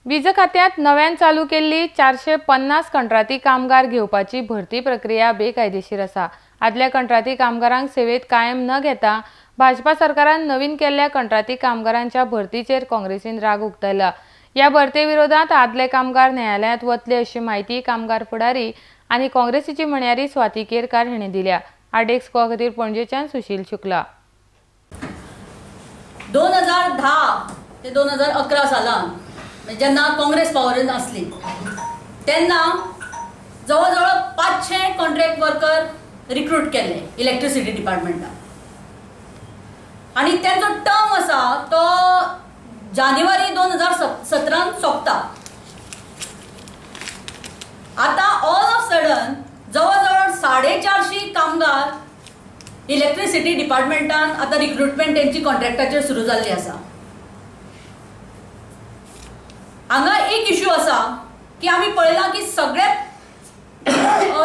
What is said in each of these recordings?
वीज खात्यांत नव्यान चालू केल्ली 450 कंत्राटी कामगार घेवपाची भरती प्रक्रिया बेकायदेशीर आसा. आदल्या कंत्राटी कामगारांक सेवेत कायम न घेता भाजपा सरकारान नवीन केल्ल्या कंत्राटी कामगारांच्या भरतीचेर काँग्रेसीन राग उक्तायला. ह्या भरते विरोधात आदले कामगार न्यायालयांत वतले अशी म्हायती कामगार फुडारी आनी काँग्रेसीची म्हणयारी स्वाती केरकार हांणी दिल्या. आडेक्स गोवा खातीर पणजेच्यान सुशील शुक्ला. 2010 ते 2011 सालान जेन्ना काँग्रेस पावरान आसली तेन्ना जवळ जवळ 500 कॉन्ट्रॅक्ट वर्कर रिक्रूट केल्ले इलेक्ट्रिसिटी डिपार्टमेंटान आनी तेंचो टर्म आसा तो जानेवारी 2017 सोंपता. आतां ऑल ऑफ सडन जवळ जवळ 450 कामगार इलेक्ट्रिसिटी डिपार्टमेंटान आतां रिक्रुटमेंट तेंची कॉन्ट्रॅक्टाचेर सुरू जाल्ली आसा. हांगा एक इश्यू आसा की आमी पळयलां की सगळ्या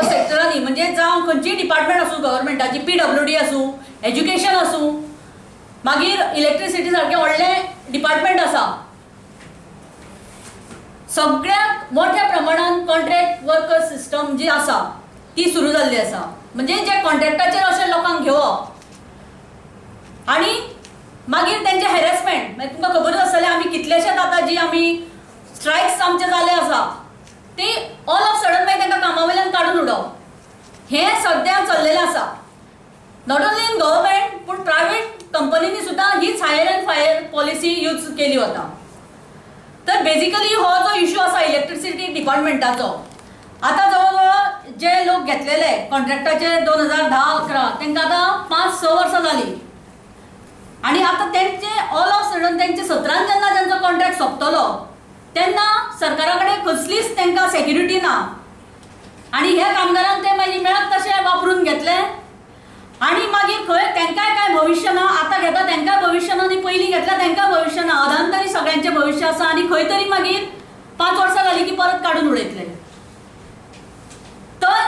सेक्टरांनी म्हणजे जावं खंयचीय डिपार्टमेंट आसूं गव्हर्मेंटाची, PWD आसूं, एज्युकेशन आसूं, मागीर इलेक्ट्रिसिटी सारकें व्हडलें डिपार्टमेंट आसा, सगळ्याक मोठ्या प्रमाणान कॉन्ट्रॅक्ट वर्कर सिस्टम जी आसा ती सुरू जाल्ली आसा. म्हणजे जे कॉन्ट्रॅक्टाचेर अशें लोकांक घेवप आनी मागीर तेंचें हॅरेसमेंट. मागीर तुमकां खबरूच आसतलें आमी कितलेशेच आतां जी आमी स्ट्रायक्स आमचे जाले आसा ती ऑल ऑफ सडन मागीर तांकां कामा वयल्यान काडून उडोवप हें सद्या चल्लेलें आसा. Not only in government पूण प्रायवेट कंपनींनी सुद्दां हीच hire and fire policy use केली वता. तर बेजिकली हो जो इश्यू आसा इलेक्ट्रिसिटी डिपार्टमेंटाचो, आतां जवळ जवळ जे लोक घेतलेले कॉन्ट्रॅक्टाचे 2010-11 तांकां आतां 5-6 वर्सां जालीं आनी आतां तेंचे ऑल ऑफ सडन तेंचे 17 जेन्ना तेंचो कॉन्ट्रॅक्ट सोंपतलो तेन्ना सरकारा कडेन कसलीच तांकां सेक्युरिटी ना आनी ह्या कामगारांक ते मागीर मेळत तशें वापरून घेतले आनी मागीर खंय तांकांय कांय भविश्य ना. आतां घेता तांकांय भविश्य ना आनी पयलीं घेतल्या तांकां भविश्य ना. अधांतरी सगळ्यांचें भविश्य आसा आनी खंय तरी मागीर 5 वर्सां जालीं की परत काडून उडयतले. तर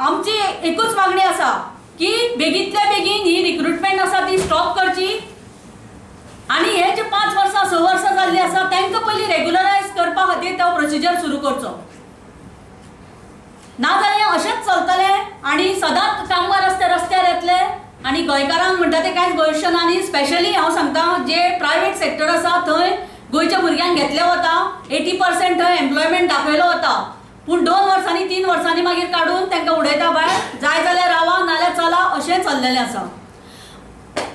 आमची एकूच मागणी आसा की बेगींतल्या बेगीन ही रिक्रुटमेंट आसा ती स्टॉप करची आनी हे जे 5 वर्सां 6 वर्सां जाल्ली आसा तांकां पयलीं रेगुलरायज करपा खातीर तो प्रोसिजर सुरू करचो. नाजाल्यार अशेंच चलतलें आनी सदांच कामगार रस्त्यार येतले आनी गोंयकारांक म्हणटा तें कांयच भविश्य ना. आनी स्पेशली हांव सांगता जे प्रायवेट सेक्टर आसा थंय गोंयच्या भुरग्यांक घेतले वता, 80% थंय एम्प्लॉयमेंट दाखयलो वता, पूण 2 वर्सांनी 3 वर्सांनी मागीर काडून तांकां उडयता भायर, जाय जाल्यार रावा नाल्यार चला अशें चल्लेलें आसा.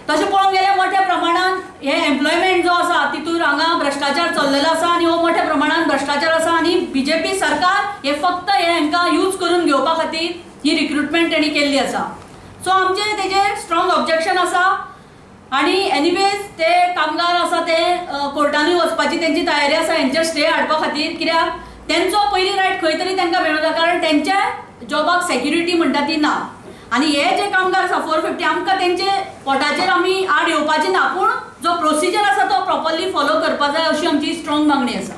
तशें पळोवंक गेल्यार मोठ्या प्रमाणान हे एम्प्लॉयमेंट जो आसा तितूर हांगा भ्रश्टाचार चल्लेलो आसा आनी हो मोठ्या प्रमाणान भ्रश्टाचार आसा आनी BJP सरकार हे फक्त हे हांकां यूज करून घेवपा खातीर ही रिक्रुटमेंट तेणी केल्ली आसा. सो आमचें तेजेर स्ट्रॉंग ऑब्जेक्शन आसा आनी एनिवेज ते कामगार आसा ते कोर्टानूय वचपाची तेंची तयारी आसा हेंचेर स्टे हाडपा खातीर, कित्याक तेंचो पयली रायट खंय तरी तांकां मेळूंक जाय कारण तेंच्या जॉबाक सेक्युरिटी म्हणटा ती ना. आनी हे जे कामगार आसा 450 आमकां तेंचे पोटाचेर आमी आड येवपाची ना, पूण जो प्रोसिजर आसा तो प्रॉपरली फॉलो करपा जाय अशी आमची स्ट्रॉंग मागणी आसा.